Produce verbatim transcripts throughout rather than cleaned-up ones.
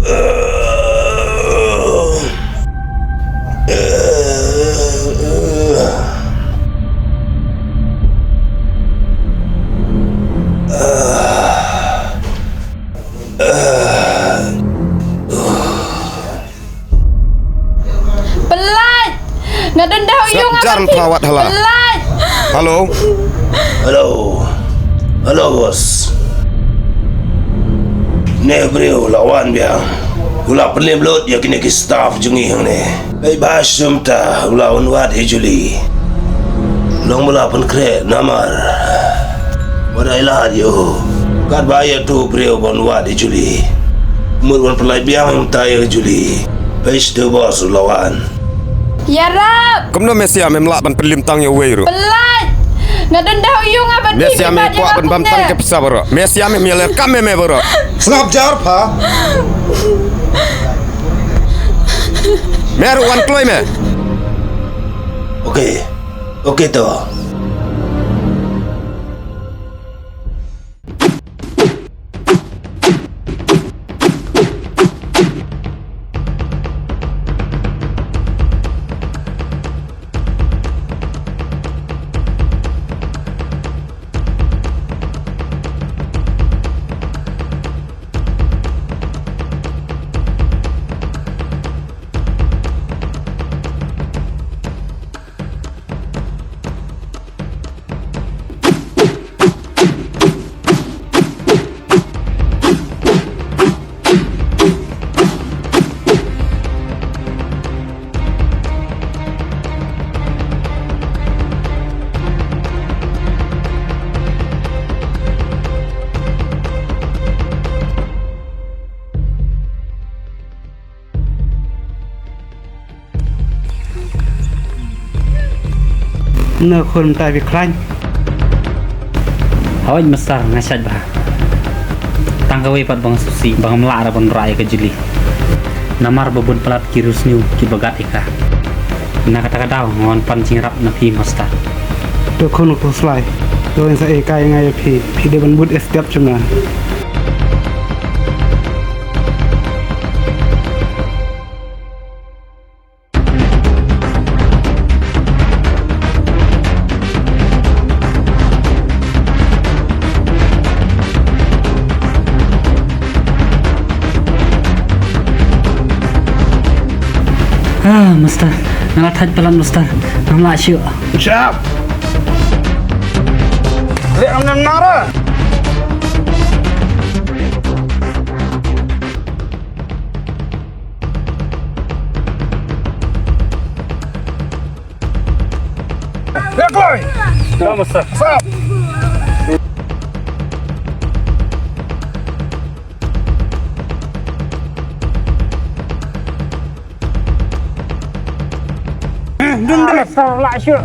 Pynlait! Nga don da u ïung. Jar pawat hala. Pynlait! Hello. Hello. Hello, boss. Ne briew la wan biang. U la pynlem lut ïa kine ki staff jong ngi hangne. Pei ba shum ta u la wan wad ïa Julie. Long ba la pynkhreh namar ba dei lad ïa u. Katba ïa tu briew ban wad ïa Julie. Mut wan pynlait biang mynta ïa Julie. Pei shu boss u la wan. Ïarap. Kumno me Siam em lah ban pynlem tang ïa uwei ruh? Pynlait. Nga don da u ïung nga ban. Me Siam em kwah ban bam tang ka pisa baroh. Me Siam em ïa leh kam me baroh. Sngap jar pha. Me ruh wan kloi me. Okay. Okay to. Na khun mynta phi khlaiñ. Hooid master, nga shait bha. Tang kawei pat ba nga sngewsih ba ngam lah ruh ban rah ïa ka Julie. Namar ba bun palat ki riewsniew kiba gad ïa ka. Na kata ka daw nga wan pan jingïarap na phi master. To khun u khuslai. To ngin sa ïa kai nga ïa phi. Phi dei ban bud step jong nga. Ah, master, nga la thait palat master, ngam lah shuh. Shut up! Leh ngam nang nara. Leh kloi. Sap. Sap. Dun dun. Sap lah shuh.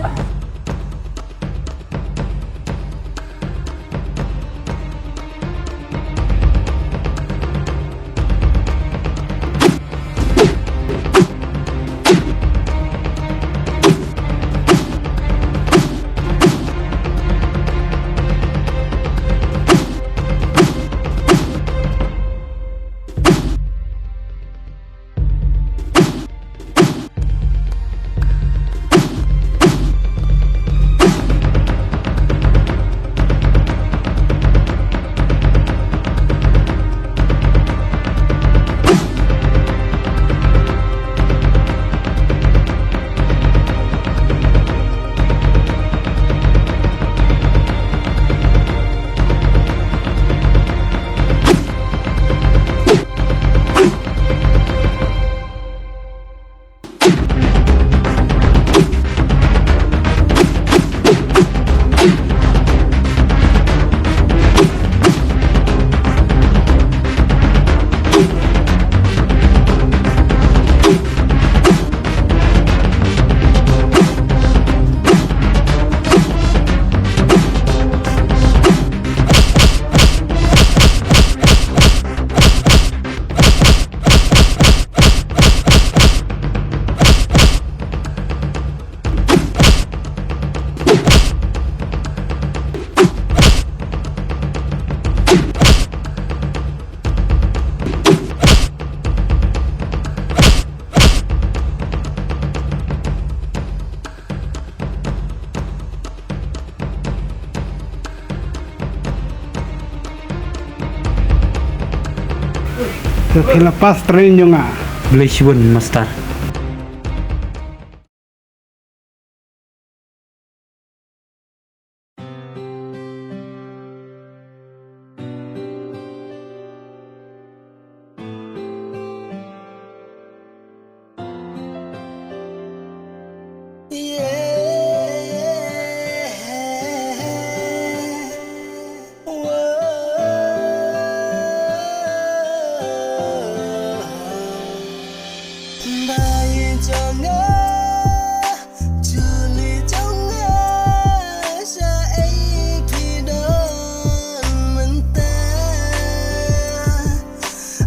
Phi la pass training jong nga. Blei shibun, master.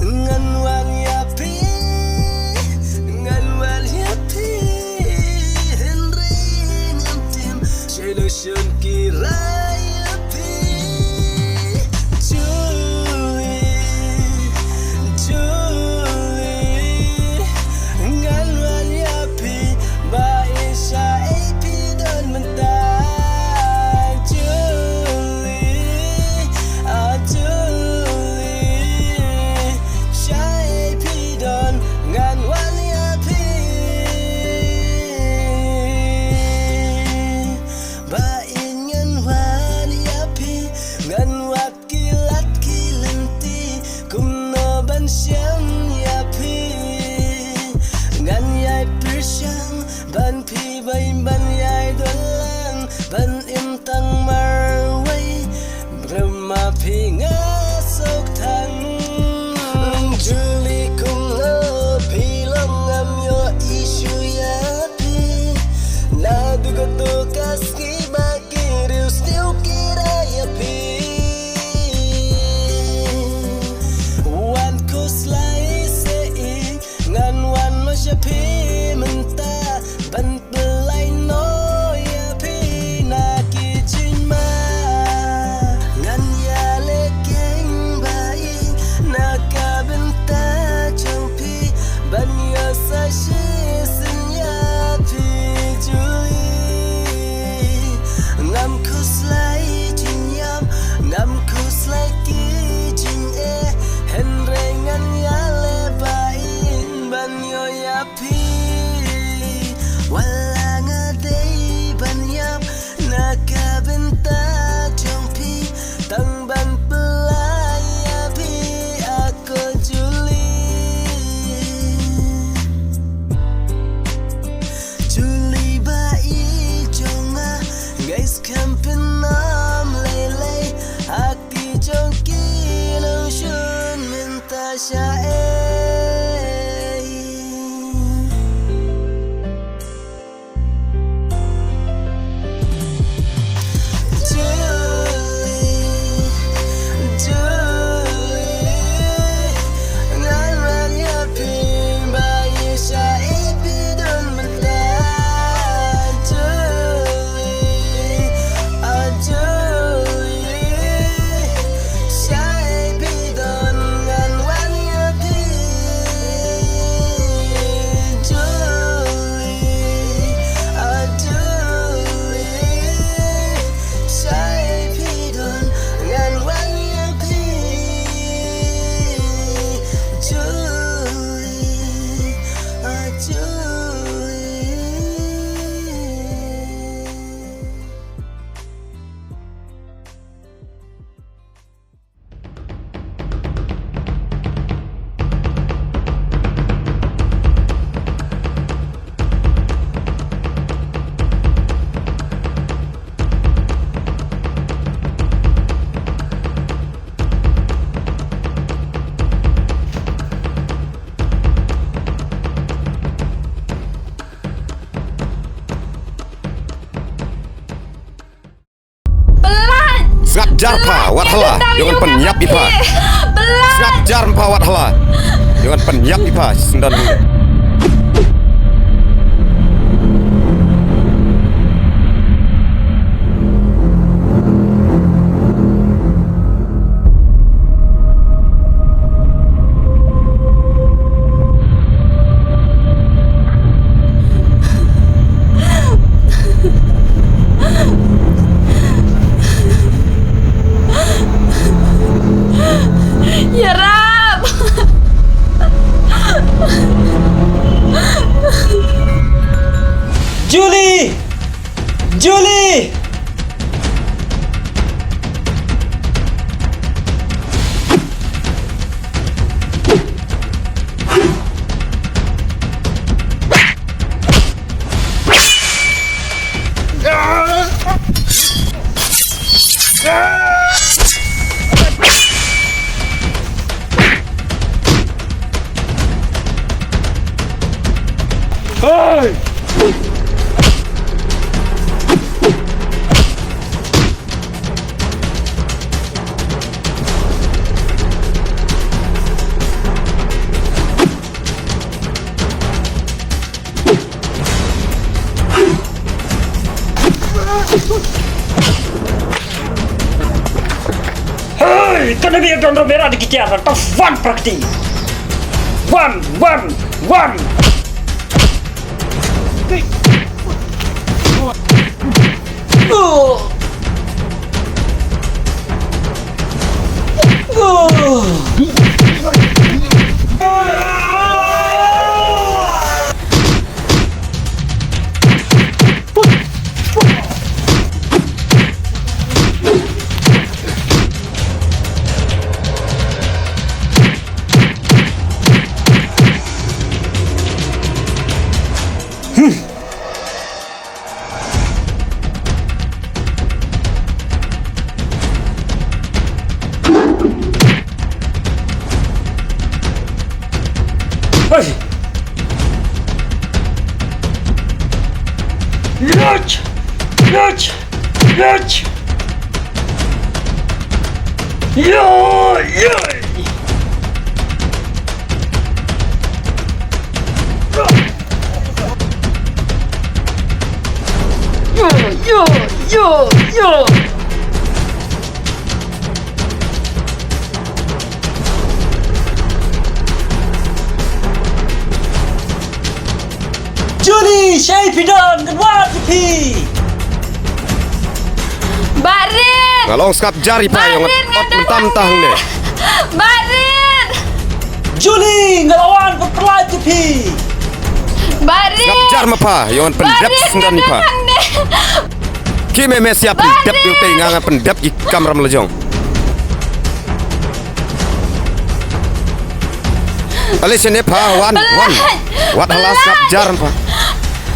Ngan wan ïa phi, ngan wan ïa phi, hynrei ngam tim solution ki rai ïa phi. Julie, Julie, ngan wan ïa phi, ba i sha ei phi don mynta. Julie, ah, Julie, sha ei phi don, ngan wan ïa phi. Ba in ngan wan ïa phi, ngan wad ki lad ki lynti, kumno ban shem ïa phi. Ngan ïai pyrshang ban phi, ban, ban ïai don lang, ban im tang marwei. Rem ma phi nga suk thang. Julie, kumno phi long, ngam ïohi shuh ïa phi. Naduh kato ka sngi ba ki riewsniew ki rai ïa phi. Wan khuslai seh i, ngan wan noh sha phi mynta, ban pynlait noh ïa phi na ki jingma. Ngan ïaleh keiñ ba i na ka bynta jong phi, ban ïoh sa shisien ïa phi, Julie. Ngam khuslai jingïap, ngam khuslai ki jingeh, hynrei ngan ïaleh ba in ban ïoh ïa phi. Wat la nga dei ban ïap na ka bynta jong phi, tang ban pynlait ïa phi, ah, ko Julie. Julie, ba i jong nga, nga skhem phin ym lei lei ha ki jong ki nongshun mynta sha ei. Sngap jar pha wat hala, ïa ngan pynïap ïa pha. Sngap jar pha wat hala, ïa ngan pynïap ïa pha, sngewdon. Ïarap! Julie! Hey! Hey, kane bia don ro mera di kikia na ta wan prakti. Wan, wan, wan. Hey! Yach! Yach! Yach! Yo! Yo! Yo! Yo! Yo! Yo! Julie, shaei phi don, ngan wad ïa phi. Barit! Nga long skap jar ïa pha, ïong Barit, nga don mynta mynta hangne. Barit! Julie, nga la wan pyllait ïa phi. Barit! Skap jar ma pha, ïong pyndep syndon ïa pha. Barit, nga don hangne. Khie me me sia pyndep ïa u tei, nga ngan pyndep ïa ki kamram la jong. Ale shane pha, wan, wan. Wat hala skap jar pha.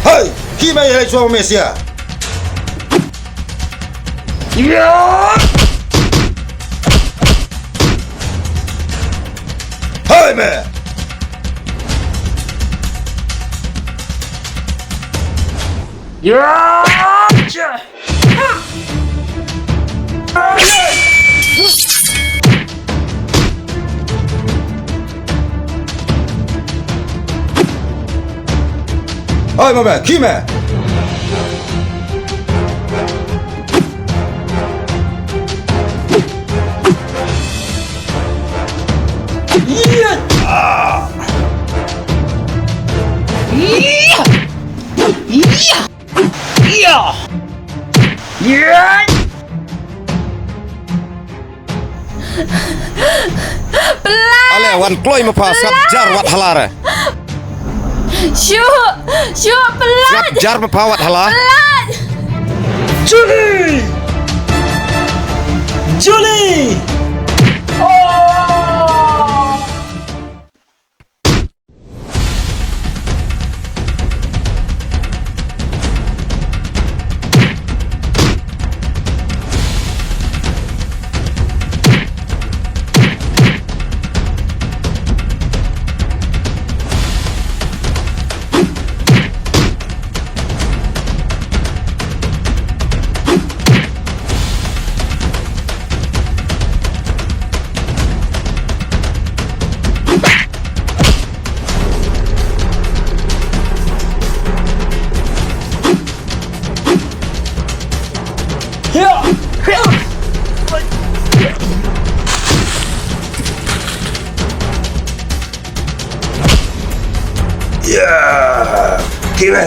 Hei, khie me ïa shuwa me sia. Hei me. Oi, ma me, khie me. Iya. Ah. Iya. Iya. Iya. Iya. Pynlait! Ale, wan kloi ma pha, sngap jar wat hala re. Shu, shu, pynlait! Sngap jar ma pha wat hala. Pynlait! Julie! Julie! Oh! Ïa! Khie me!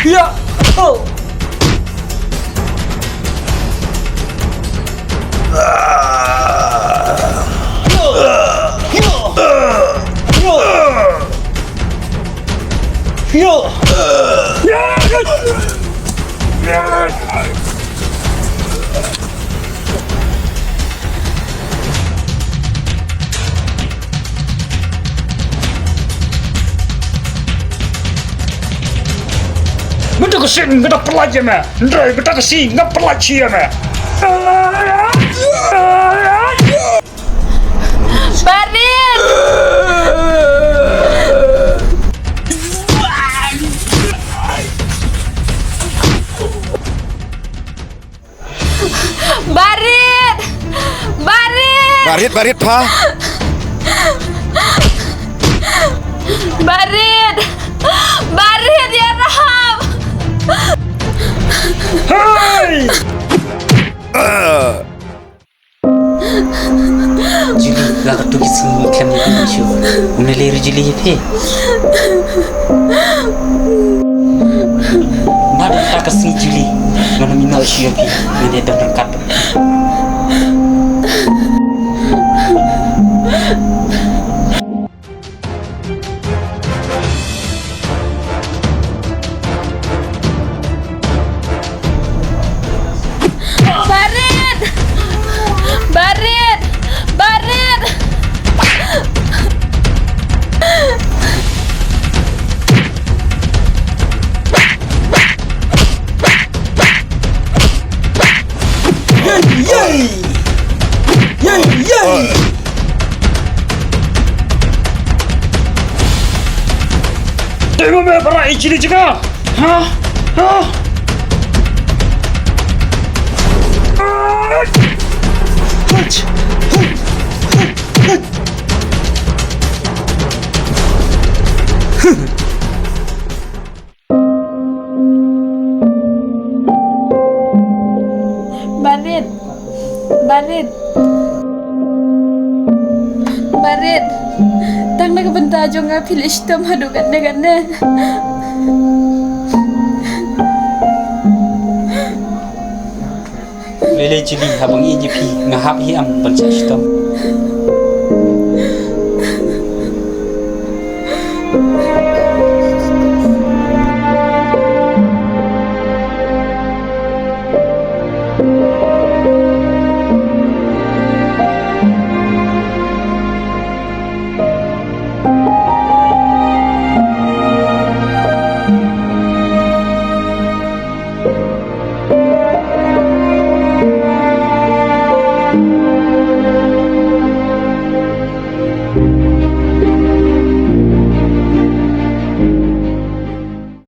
Ïa! Oh! Ah! Ïa! Ïa! Ïa! Yo. Mynta ka sien nga da pynlait ïa me. Hynrei mynta ka sngi nga pynlait sha ïa me. Barit! Barit! Barit! Barit, Barit, pha. Barit! Barit, ïarap! Hey! Julie, la katto ki sngi khlem ïa phi shuh. Une lei ruh Julie ïa phi. Naduh kata ka sngi Julie, ngan ym ïehnoh shuh ïa phi. Ngan ïadon ryngkat. Barit! Barit! Barit! Yay! Yay! Yay! Yay! Dei ma me ba rah ïa i Julie jong nga? Ha? Ha? Barit. Barit. Barit. Tang na ka bynta jong nga phi leh shitom haduh katne katne. Lei lei Julie, haba nga ïeit ïa phi nga hap hi em ban shah shitom.